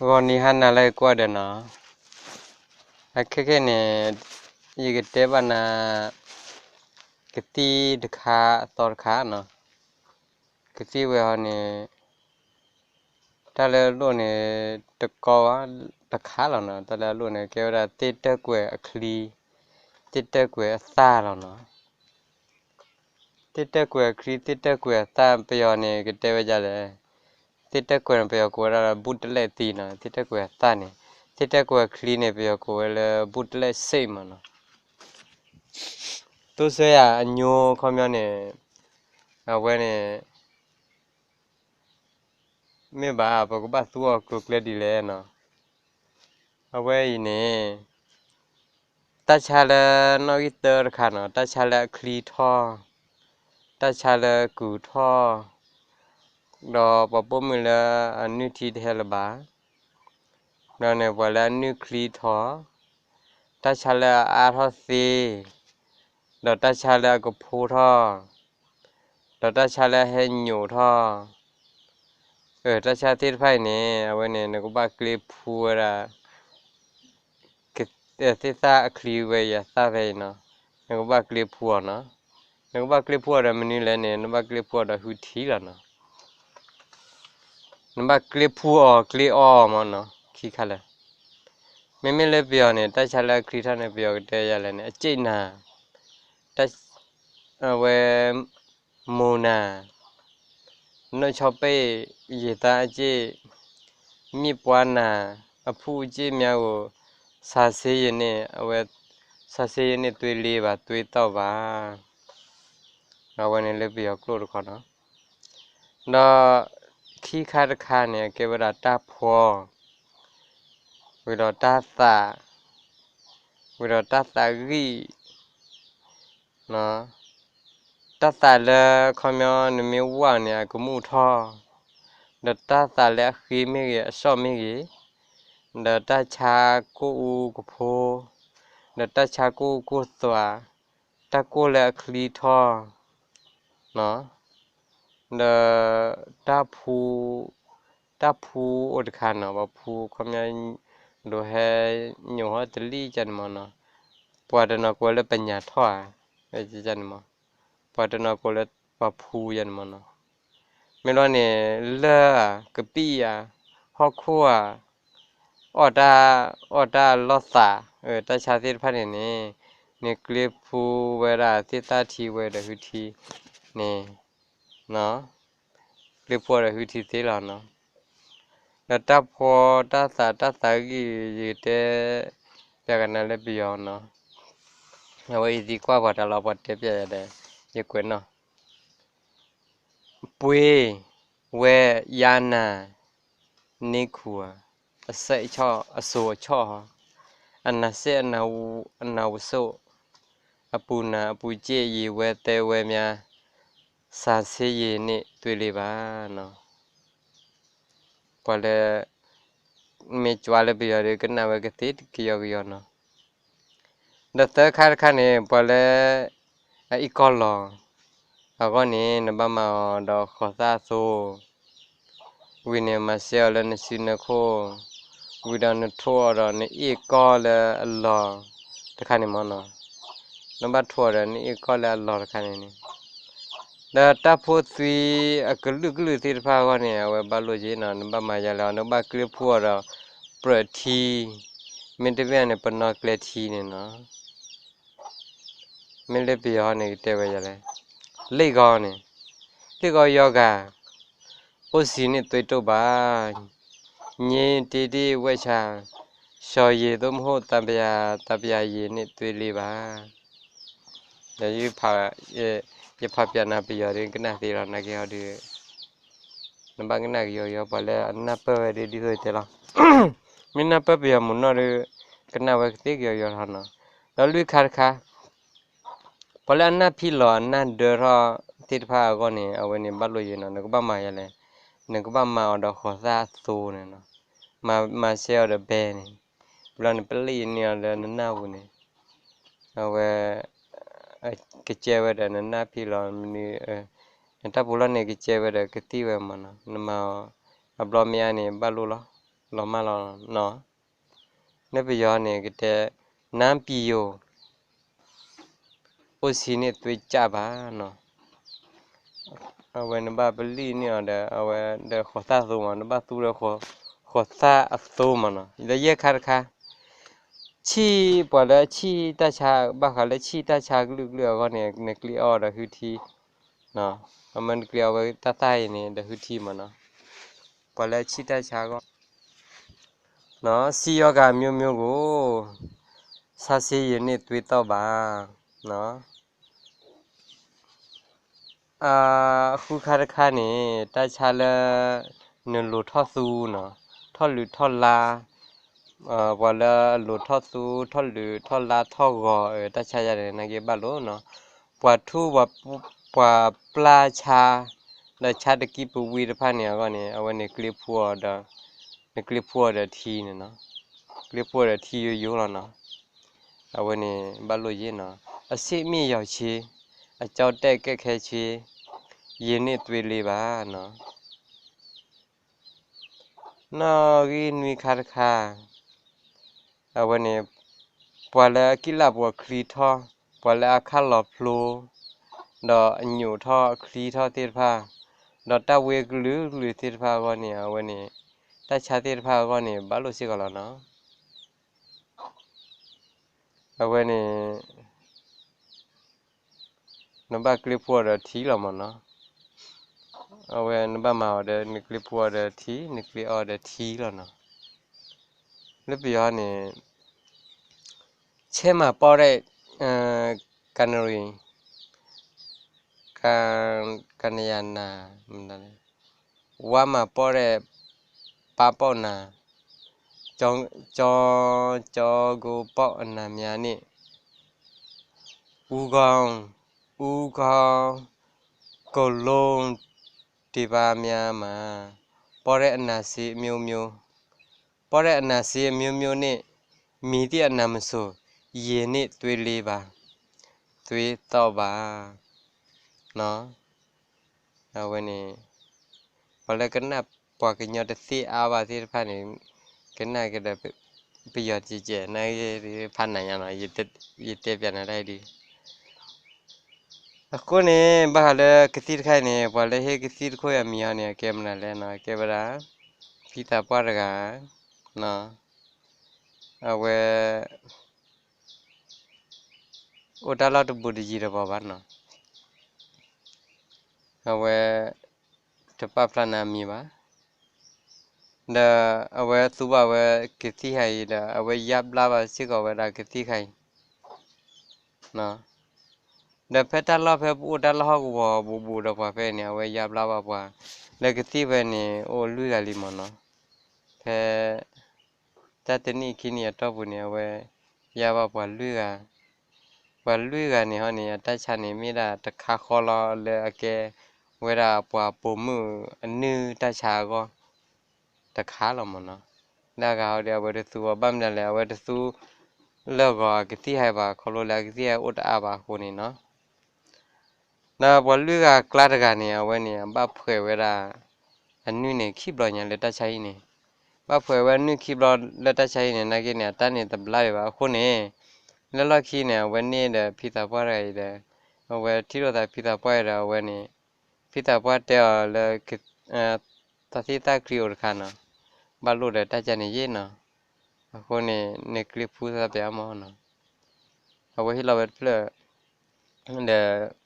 ဂီၤနံၤဟါနၤလၢကိးဂၤဒဲးနီၤ, အခဲခဲန့ၣ် ယကတဲဘၣ်နၤ ကသံၣ်တခါအသီတခါနီၤ, ကသံၣ်ဝဲဟီန့ၣ် တၢ်လၢအလိၣ်န့ၣ် တကီဘၣ်တခါလီၤနီၤ, တၢ်လၢအလိၣ်န့ၣ် ကဲဝဲဒၣ်သ့ၣ်တၢၢ်ကွဲၤအချံ, သ့ၣ်တၢၢ်ကွဲၤအသၣ်လီၤနီၤ. သ့ၣ်တၢၢ်ကွဲၤအချံ သ့ၣ်တၢၢ်ကွဲၤအသၣ် ပယီၤန့ၣ် ကတဲဝဲဒ်လဲၣ်. သ့ၣ်တၢၢ်ကွဲၤန့ၣ် ပယီၤကိးဝဲဒၣ် ဘုတလဲၣ်သံနီၤ, သ့ၣ်တၢၢ်ကွဲၤအသၣ်န့ၣ်, သ့ၣ်တၢၢ်ကွဲၤအချံန့ၣ် ပယီၤကိးဝဲလၢ ဘုတလဲၣ်စ့မးနီၤ. သိၣ်စွဲယၤအညိခီပညီန့ၣ် အဝဲန့ၣ် မ့ၢ်ဘၣ် ပကဘၣ်သူအီၤကျိၤကျဲဒ်လဲၣ်နီၤ. အဝဲအံၤန့ၣ် တၢ်ဆါလၢနီၣ်ဂံၢ်တၢတခါနီၤ, တၢ်ဆါလၢအချံထီၣ်, တၢ်ဆါလၢကုၤထီၣ်, ဒီးပှၤပိာ်မုၣ်လၢအနုၢ်ထံတဟဲလၢၤဘၣ်, ဒီးန့ၣ်ပှၤလၢအနုၢ်ချံထီၣ်, တၢ်ဆါလၢအအါထီၣ်သ့, ဒီးတၢ်ဆါလၢအကဖိထီၣ်, ဒီးတၢ်ဆါလၢအဟဲညိးထီၣ်, တၢ်ဆါသ့ၣ်တဖၣ်အံၤန့ၣ် အဝဲန့ၣ် နကဘၣ်ကျ့ဖှူဝဲဒၣ် သ့ၣ်သၣ်အချံဝဲအံၤအသၣ်ဖဲအံၤနီၤ, နကဘၣ်ကျ့ဖှူအီၤနီၤ. နကဘၣ်ကျ့ဖှူအီၤဒီးမနုၤလဲၣ်န့ၣ် နဘၣ်ကျ့ဖှူအီၤဒီးဟုထံလီၤနီၤ. နဘၣ်ကျ့ဖှူအီၤကျ့အီအီၤမးနီၤ ခံခါလၢာ်. မ့မ့ၢ်လၢပယီၤန့ၣ် တၢ်ဆါလၢအချံထီၣ်န့ၣ် ပယီၤကတဲယၤလဲၣ်န့ၣ် အစ့ၣ်နၤ, အဝဲ မိၢ်နၤ, နဆီပဲ့, ရေသားအကျိတ်, မြစ်ပျၢ်နၤ, အဖုအကျိတ်များကို စစ်ဆေးရင် အဝဲ စစ်ဆေးရင် သွေးလေးပါ သွေးတောက်ပါ. အဝဲန့ၣ်လၢပယီၤကျိာ်တခီနီၤ. ဒီးခံခါတခါန့ၣ် အကဲဝဲဒၣ်တၢ်ဖှီ, ဝံၤဒီးတၢ်သး, ဝံၤဒီးတၢ်သးဂံၢ် တၢ်သးလၢခီပညီနမ့ၢ်ဝၣ်န့ၣ် အကမူၣ်ထီၣ်, ဒီးတၢ်သးလၢအဃ့မ့ၢ်ဂ့ၤ အစီၣ်မ့ၢ်ဂ့ၤ, ဒီးတၢ်ဆါကိၢ်အူကဖိ, ဒီးတၢ်ဆါကိၢ်အူကိၢ်သွး, တၢ်ကိၢ်လၢအချံထီၣ်, ဒီးတၢ်ဖှူ, တၢ်ဖှူအိၣ်တခါနီၤ, ပှၤဖှူခီပညီ ဒိးဟဲညိးဟီၣ်တလံၣ်ကန့ၣ်မးနီၤ, ပှၤတနီၤကိးလၢပညၣ်ထီၣ်ဧါ, န့ၣ်မး, ပှၤတနီၤကိးလၢပှၤဖှူယၤန့ၣ်မးနီၤ. မ့ၢ်လီၤန့ၣ် လၢၢ်ဧါ, ကပံၣ်ဧါ, ဟီၣ်ခိၣ်ဧါ, အီၣ်တၢ်, အီၣ်တၢ်လီၢ်သး, တၢ်ဆါသ့ၣ်တဖၣ်န့ၣ်န့ၣ်, န့ၣ်ကျ့ဖှူဝဲဒၣ်သ့ၣ်သၣ်ထံဝဲဒီးဟုထံန့ၣ် ကျ့ဖှူအီၤဒီးဟုထံသ့လီၤနီၤ. ဒီးတၢ်ဖှီတၢ်သးတၢ်သးဂံၢ် ယကတဲပျးကနၤလၢပယီၤနီၤ. အဝဲအံၤသံကွၢ်ပှၤတၢ်လီၤ ပှၤတဲပျးယၤဒီး ယကွဲးနီၤ. ပှ့ၤဝဲယါနၤ န့ၢ်ခူဧါ, အစဲးအဆိအဆီၣ်ဟီ, အနၢ်စဲး အနၢ်ဝစိၣ်, အပူၤနၢ်အပူၤစ့း ယံာ်ဝဲသဲဝဲမး, စစ်ဆေးရင် သွေးလေးပါ နီၤ. ပှၤလၢ မ့ၢ်ကွၢ်လၢပယီၤဒီး ကနၣ်ဝဲကသ့ကယီကယီနီၤ. ဒီးသၢခါတခါန့ၣ် ပှၤလၢ အအ့ၣ်ကီၢ်လီၤအဂီၢ်န့ၣ် နဘၣ်မၤအီၤဒီးဃိးသၣ်အသိ, ဝံၤန့ၣ် မၤစဲအီၤလၢနစုနခိၣ်, ဝံၤဒီးနထိးအီၤဒီးနအ့ၣ်ကီၢ်လၢအလီၢ် တခါန့ၣ်မ့ၢ်နီၤ. နဘၣ်ထိးအီၤဒီးနအ့ၣ်ကီၢ်လၢအလီၢ်တခါန့ၣ်န့ၣ်, ဒီးတၢ်ဖိသွံအကလုာ်ကလုာ်သ့ၣ်တဖၣ်အဂီၢ်န့ၣ် အဝဲဘၣ်လိၣ်က့နီၤ, နဘၣ်မၤယၤလဲၣ်, နဘၣ်ကျ့ဖှူအီၤဒီး ပြၢးထံ, မ့တမ့ၢ်န့ၣ် ပနီၣ်ကျဲထံန့ၣ်နီၤ. မ့ၢ်လၢပယီၤန့ၣ် ကတဲဝဲယၤလဲၣ်, လ့ၣ်ဂီၤန့ၣ်, လ့ၣ်ဂီၤယီၤဂၤ, အိၣ်စံးန့ၣ်သွေးတိုးပါ, ငြိမ်းတ့တ့ဝဲဆၢ, လျှော်ရည်သို့မဟုတ် သံပရာ, သံပရာရည်နဲ့သွေးလေးပါ. ဒီး ယဖးပျးနၤပယီၤဒီး ကနၣ်သ့လီၤ, နာ်က့ဟီဒီး နဘၣ်ကနၣ်ကယီကယီ ပှၤလၢအနၢ်ပၢၢ်ဝဲဒီး ဒ်သိးယတဲလီၤ. မ့ၢ်နၢ်ပၢၢ်ပယီၤမုၢ်နီၢ်ဒီး ကနၣ်ဝဲကသ့ကယီကယီထီၣ်နီၤ. ဒီးလွံၢ်ခါတခါ ပှၤလၢအနၢ်ဖံးလီၤအနၢ်ဒၢထီၣ်သ့ၣ်တဖၣ်အဂီၢ်န့ၣ် အဝဲန့ၣ်ဘၣ်လိၣ်ယဲနီၤ, နကဘၣ်မၤယၤလဲၣ်, နကဘၣ်မၤအီၤဒီးဃိးသၣ်အသိန့ၣ်နီၤ, မၤ, မၤစဲအီၤဒီးဘဲန့ၣ်, ဘျီန့ၣ် ပလ့ၣ်န့ၢ်အီၤလၢနနၢ်ပူၤန့ၣ်, အဝဲ ကကဲဝဲဒီးနနၢ်ဖံးလီၤမနုၤ, နတၢ်ပူၤလီၢ်န့ၣ် ကကဲဝဲဒီးကသံၣ်ဝဲမးနီၤ, နမၤအီၤ အဘျီမ့ၢ်အါန့ၣ် ဘၣ်လိၣ်လီၤ. လီၤမၢ်လီၤနီၤ. လၢပယီၤန့ၣ်ကတဲ နါပံယိၤ အိၣ်ဆံန့ၣ်သွ့ကၢ်ဘၣ်နီၤ. အဝဲနဘၣ်ပလံၣ်န့ၢ်အီၤဒီး အဝဲဒီးဃိးသၣ်အသိမး နဘၣ်သူဒီးဃိးသၣ်အသိမးနီၤ. လၢယဲၢ်ခါတခါ ဆံၣ်ပှၤလၢဆံၣ်တၢ်ဆါ ဘၣ်ဃးလၢဆံၣ်တၢ်ဆါကလုာ်ကလုာ်အဂီၢ်န့ၣ် နကျ့အီၣ်ဒီးဟုထံ, အမ့ၢ်နကျ့အီၣ်ဝဲတၢ်သၣ်အံၤန့ၣ် ဒီးဟုထံမးနီၤ. ပှၤလၢဆံၣ်တၢ်ဆါအဂီၢ် စံၣ်ယီၤကၤ မျိုးမျိုး ကို ဆါဆေးရေနဲ့သွေးသောက်ပါ. အဃုခါတခါန့ၣ် တၢ်ဆါလၢ နလိၤထီၣ်သူနီၤ, ထီၣ်လုးထီၣ်လါ, ပှၤလၢအလိၤထီၣ်သူ ထီၣ်လုးထီၣ်လါ ထီၣ်ဂီၤ တၢ်ဆါယၤန့ၣ် နာ်က့ဘၣ်လိာ်နီၤ. ပှၤထူ ပှၤပျၢ်ဆါ ဒီးဆါတကံပဝံတဖၣ်န့ၣ်အဂီၢ်န့ၣ် အဝဲန့ၣ်ကျ့ဖှူအီၤဒီး နကျ့ဖှူအီၤဒီးထံန့ၣ်နီၤ, ကျ့ဖှူအီၤဒီးထံယိယိလီၤနီၤ. အဝဲန့ၣ်ဘၣ်လိာ်ယ့ၢ်နီၤ. အဆ့ၣ်မ့ၣ်ယီၤဆ့, အကၠီတဲၣ်ကဲခဲဆ့, ယ့န့ၣ်သွေးလေးပါနီၤ. နီၣ်ဂံၢ်နွံခါတခါ အဝဲန့ၣ် ပှၤလၢအကံၣ်လၣ်ပှၤချံထီၣ်, ပှၤလၢအခၣ်လီၤဖျိ, ဒီးအညိးထီၣ်အချံထီၣ်သ့ၣ်တဖၣ်, ဒီးတၢ်ဝ့ကလုာ်ကလုာ်သ့ၣ်တဖၣ်အဂီၢ်န့ၣ် အဝဲန့ၣ် တၢ်ဆါသ့ၣ်တဖၣ်အဂီၢ်န့ၣ် ဘၣ်လိာ်စ့ၢ်ကီးလီၤနီၤ. အဝဲန့ၣ် နဘၣ်ကျ့ဖှူအီၤဒီးထံလီၤမးနီၤ. အဝဲနဘၣ်မၤအီၤဒီး နကျ့ဖှူအီၤဒီးထံ နကျ့အီၤဒီးထံလီၤနီၤ. လၢပယီၤန့ၣ် ဆဲမၤပီၣ်ရဲၣ် ကနရံၣ် က ကနယၤနၤ ဝါမၤပီၣ်ရဲၣ် ပၢ်ပီၣ်နၤ ကၠီ ကၠီကိပီၣ်အနၤမၠါန့ၣ် ဦးခေါင်း ဦးခေါင်း ကိုယ်လုံး တေပါများမှာ ပီၣ်ရဲၣ်အနၤစ့မျိုးမျိုး ပီၣ်ရဲၣ်အနၤစ့မျိုးမျိုးန့ၣ် မည်သည့်အနံၤမဆို ရေနှင့်သွေးလေးပါ သွေးသောက်ပါ အဝဲန့ၣ် ပှၤလၢကနၣ်ပှၤကညီတသ့အါဘၣ်သ့ၣ်တဖၣ်န့ၣ် ကနၣ်ကဒီး ပယီၤတကဲး နာ်က့ ဖးနၤညါနီၤ ယတဲပျးနၤဒ်အံၤဒ် အဃိန့ၣ် ဘၣ်ဃးလၢကသံၣ်တခါအံၤန့ၣ် ပှၤလၢဟ့ၣ်ကသံၣ်တခိၣ်အံၤအမံၤအီၤန့ၣ် အကဲမနုၤလဲၣ်နီၤ အကဲဝဲဒၣ် ဖံသးပှၢ်တဂၤ အဝဲ အိၣ်တၢ်လီၢ်တဘူးတယံၤတဘီဘၣ်နီၤ အဝဲ တပာ်ဖျါနၤအမံၤဘၣ် ဒီးအဝဲသူဘၣ်ဝဲကသံၣ်ခါအံၤဒီး အဝဲယါဘျါဘၣ်စ့ၢ်ကီးဝဲဒၣ်ကသံၣ်ခါအံၤ ဒီးဖဲတၢ်လီၢ်ဖဲပအိၣ်တၢ်လီၢ်ဟီၣ်ကဝီၤဘူးဘူးဒီးပှၤဖဲန့ၣ် အဝဲယါဘျါဘၣ်ပှၤ လၢကသံၣ်ဖဲန့ၣ် အိၣ်လွံၢ်ဂၤလံမ့ၢ်နီၤ ဖဲ တၢ်တနံၣ်ခံနံၣ်အတီၢ်ပူၤန့ၣ် အဝဲ ယါဘၣ်ပှၤလွံၢ်ဂၤ ပှၤလွံၢ်ဂၤန့ၣ်ဟီန့ၣ် အတၢ်ဆါန့ၣ် မ့ၢ်ဒၣ်တခါဃီလီၤလၢအကဲ ဝဲဒၣ်ပှၤပိာ်မုၣ်အနုၢ်တၢ်ဆါအဂီၢ် တခါလီၤမ့ၢ်နီၤ လၢအဂၤဟီဒီး အဝဲတသူအီၤဘၣ်မနုၤလဲၣ် အဝဲတသူ လၢအဂီၤအကသံၣ်ခါအံၤဘၣ် ခီဖျိလၢအကသံၣ်ခါအံၤအိၣ်တအါဘၣ်အဃိန့ၣ်နီၤ ဒီးပှၤလွံၢ်ဂၤအကျါတဂၤန့ၣ် အဝဲန့ၣ် အဘၣ်ဖှဲးဝဲဒၣ် အနုၢ်န့ၣ်ခံဘျီညါလၢတၢ်ဆါဟံၣ်န့ၣ် ဘၣ်ဖှဲးဝဲအနုၢ်ခံဘျီလၢတၢ်ဆါဟံၣ်န့ၣ် နာ်က့န့ၣ် အတၢ်န့ၣ်တဘျါဒံးဘၣ်အဃိန့ၣ် လၢလီၢ်ခံန့ၣ် အဝဲန့ၢ်ဒီးဖံသးပှၢ်တဂၤအံၤဒီး အဝဲထံၣ်လိာ်သးဖံသးပှၢ်အံၤဒီး အဝဲန့ၣ် ဖံသးပှၢ်တဲအီၤလၢ သးသ့ၣ်သၣ်ချံအိၣ်တခါနီၤ ဘၣ်လိာ်ဒီးတၢ်ကန့ၣ်ယ့ၢ်နီၤ အဃိန့ၣ် နကျ့ဖှူသးပျးမ့ၢ်နီၤ အဝဲဟ့ၣ်လီၤဝဲတဖျၢၣ် ဒီး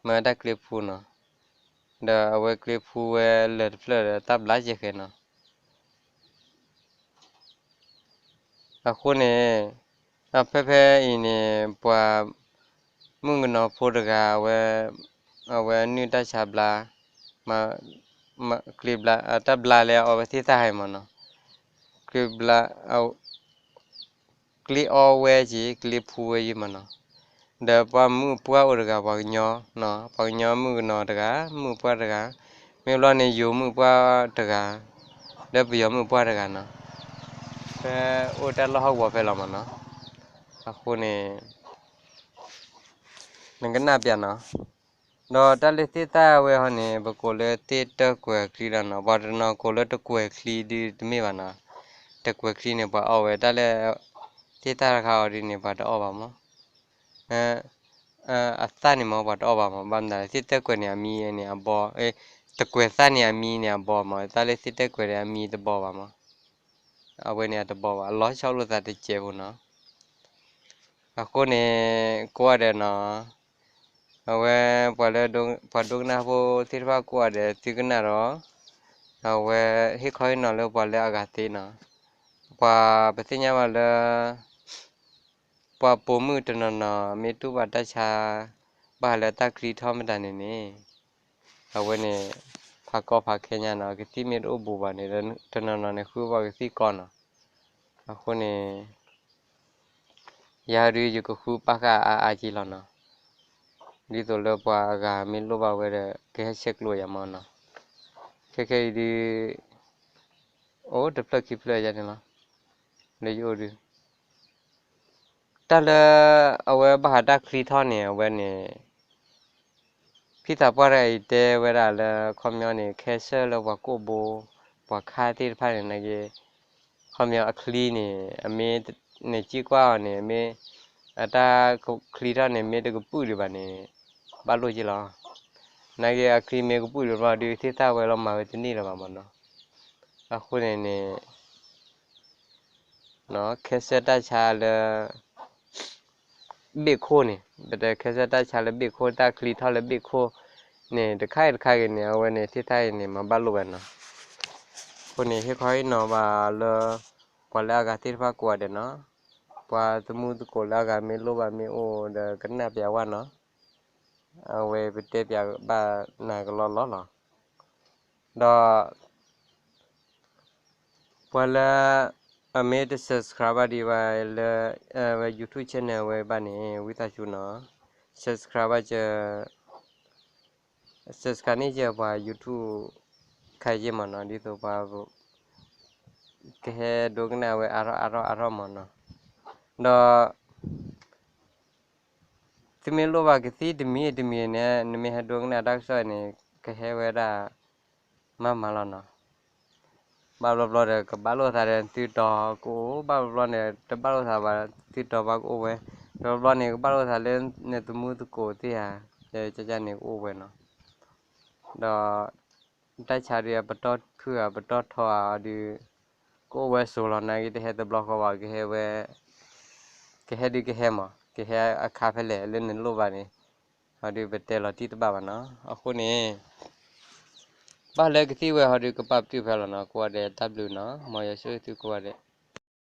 မၤတၢ်ကျ့ဖှူနီၤ ဒီးအဝဲကျ့ဖှူဝဲလၢတဖျၢၣ်ဒီးတၢ်ဘျါယဲၢ်ဃဲနီၤ အဃိန့ၣ် ဖဲဖဲအံၤန့ၣ် ပှၤမုၣ်ကနီၤဖိတဂၤ အဝဲ အဝဲနုၢ်တၢ်ဆါဘျါ မ ကျ့ဘျါ တၢ်ဘျါလၢအအီဝဲသ့ၣ်သၣ်ဟဲမ့ၢ်နီၤ ကျ့ဘျါ ကျ့အီဝဲက့ၤ ကျ့ဖှူဝဲယ့ၢ်မ့ၢ်နီၤ ဒီးပှၤမုၣ်ပှၢ်အိၣ်တဂၤ ပှၤကညီ ပှၤကညီမုၣ်ကနီၤတဂၤ မုၣ်ပှၢ်တဂၤ မ့ၢ်ဘျီန့ၣ် ယိၤမုၣ်ပှၢ်တဂၤ ဒီးပယီၤမုၣ်ပှၢ်တဂၤနီၤ ဖဲအိၣ်တၢ်လီၢ်ဟီၣ်ကဝီၤဖဲလီၤမ့ၢ်နီၤ အဃိန့ၣ် နကနၣ်ပျးနီၤ ဒီးတၢ်လၢသ့ၣ်သၣ်ဝဲဟီန့ၣ် ပကိးလၢသ့ၣ်တၢၢ်ကွဲၤချံလီၤနီၤ. ပှၤတနီၤကိးလၢတကွဲၤချံဒုးတမ့ၢ်ဘၣ်နီၤ. တကွဲၤချံန့ၣ် ပှၤအီၣ်ဝဲတၢ်လၢ သ့ၣ်သၣ်တခါအီၤဒုးန့ၣ် ပှၤတအီၣ်ဘၣ်မး. အသၣ်န့ၣ်မး ပှၤတအီၣ်ဘၣ်မး. ဘၣ်မနုၤလဲၣ် သ့ၣ်တၢၢ်ကွဲၤန့ၣ် အမံန့ၣ်အဘီ, တကွဲၤသၣ်န့ၣ် အမံန့ၣ်အဘီမး. တၢ်လၢသ့ၣ်တၢၢ်ကွဲၤန့ၣ် အမံတဘီဘၣ်မး. အဝဲန့ၣ်အတဘီဘၣ်, အလီၤဆီလိာ်သးတစဲးဖိနီၤ. အဃိန့ၣ် ကိးဂၤဒဲးနီၤ, အဝဲ ပှၤလၢ ပှၤဒိကနၣ်ဖိသ့ၣ်တဖၣ်ကိးဂၤဒဲး သုကနၣ်ဒီး အဝဲဟ့ၣ်ခီဟ့ၣ်နီၤလၢပှၤလၢအဂၤသ့နီၤ. ပှၤပသ့ၣ်ညါဘၣ်လၢ ပှၤပိာ်မုၣ်တနီၤနီၤ မ့ၢ်တူၢ်ဘၣ်တၢ်ဆါ ဘၣ်ဃးလၢတၢ်ချံထီၣ်မတၤန့ၣ်န့ၣ် အဝဲန့ၣ် ဖးကီဖးခဲညါနီၤ, ကသံၣ်မ့ၢ်တအိၣ်ဘူးဘၣ်န့ၣ် တနီၤနီၤန့ၣ် ဃုဘၣ်ကသံၣ်ကီနီၤ. အဃိန့ၣ် ယၤဒုးယကဃုပာ်ဃာ်အါအါက့လီၤနီၤ. ဒ်သိးလၢပှၤအဂၤမ့ၢ်လိၣ်ဘၣ်ဝဲဒီး ကဟဲဆဲးကျိးယၤမးနီၤ. ခဲခဲအံၤဒုး အိၣ်တဖျၢၣ်ခံဖျၢၣ်ယါန့ၣ်လီၤ. လၢယအိၣ်ဒုး တၢ်လၢ အဝဲဘၣ်ဃးတၢ်ချံထီၣ်န့ၣ် အဝဲန့ၣ် ဖံသးပှၢ်တဂၤအံၤတဲဝဲဒၣ်လၢ ခီပညီန့ၣ် ခဲစၢၣ်လၢပှၤကိာ်ဘိ ပှၤခါသ့ၣ်တဖၣ်န့ၣ် နာ်က့ ခီပညီအချံန့ၣ် အမ့ၢ် နစံၣ်ကွၢ်အီၤန့ၣ် မ့ၢ် အတၢ်ချံထီၣ်န့ၣ် မ့ၢ်တကပုာ်ဒံးဘၣ်န့ၣ် ဘၣ်လိၣ်က့လီၤ. နာ်က့အချံမ့ၢ်ကပုာ်ဒံးဘၣ်ဒီး သ့ၣ်သၣ်ဝဲလီၤမၤဝဲတန့ၢ်လၢၤဘၣ်မးနီၤ. အဃိန့ၣ်န့ၣ် ခဲစၢၣ်တၢ်ဆါလၢ ဘ့ၣ်ခိၣ်န့ၣ် ပတဲခဲစၢၣ်တၢ်ဆါလၢဘ့ၣ်ခိၣ် တၢ်ချံထီၣ်လၢဘ့ၣ်ခိၣ်န့ၣ် တခါအံၤတခါဂ့ၤန့ၣ် အဝဲန့ၣ်သ့ၣ်သၣ်အံၤန့ၣ် မၤဘၣ်လိာ်ဝဲနီၤ. အဃိန့ၣ် ဟ့ၣ်ခီဟ့ၣ်နီၤဘၣ်လၢ ပှၤလၢအဂၤသ့ၣ်တဖၣ်ကိးဂၤဒဲးနီၤ, ပှၤသမူသကိးလၢအဂၤမ့ၢ်လိၣ်ဘၣ်မ့ၢ်အိၣ်ဒီးကနၣ်ပျးဝဲနီၤ. အဝဲပတဲပျးဘၣ်နၤကလီလီလီၤ. ဒီး ပှၤလၢ အမ့ၢ်တ subscribe ဘၣ်ဒံးဘၣ်လၢ အဝဲ YouTube channel ဝဲဘၣ်န့ၣ် ဝံသးစူၤနီၤ subscribe ဘၣ်စၢၤ subscribe န့ၢ်စၢၤပှၤ YouTube ခါယ့ၢ်မးနီၤ ဒ်သိးပှၤ ကဟဲဒိကနၣ်ဝဲအါထီၣ်အါထီၣ်အါထီၣ်မးနီၤ. ဒီး သုမ့ၢ်လိၣ်ဘၣ်ကသံၣ်တမံၤတမံၤန့ၣ် နမ့ၢ်ဟဲဒိကနၣ်တၢ်ကစီၣ်န့ၣ် ကဟဲဝဲဒၣ် မးမးလီၤနီၤ. ဘၣ်ဘျီဘျီဒီး ကဘၣ်လိာ်သးဒီးသုတီၤကအိၣ်, ဘၣ်ဘျီဘျီန့ၣ် တဘၣ်လိာ်သးဘၣ် သုတီၤဘၣ်ကအိၣ်ဝဲ, တဘျီဘျီန့ၣ် ကဘၣ်လိာ်သးလၢနသမူသကိးသ့ၣ်ဧါ, ကကန့ၣ်ကအိၣ်ဝဲနီၤ. ဒီး တၢ်ဆါဒုးအပတီၢ်ဖုၣ်ဧါ ပတီၢ်ထီဧါဒုး ကအိၣ်ဝဲဆိးလီၤ နာ်က့တဟဲတဘျီဃီဘၣ် ကဟဲဝဲ ကဟဲဒုးကဟဲမး ကဟဲအခါဖဲလဲၣ်လၢနလိၣ်ဘၣ်န့ၣ် ဟီဒုးပတဲလီၤတံၢ်တဘၣ်ဘၣ်နီၤ. အဃိန့ၣ် ဘၣ်လၢကသံၣ်ဝဲဟီဒုးကပာ်ပတုာ်ဖဲလီၤနီၤ ကိးဂၤဒဲးတၢ်ဘျုးနီၤ မ်ယွၤဆိၣ်ဂ့ၤသုကိးဂၤဒဲး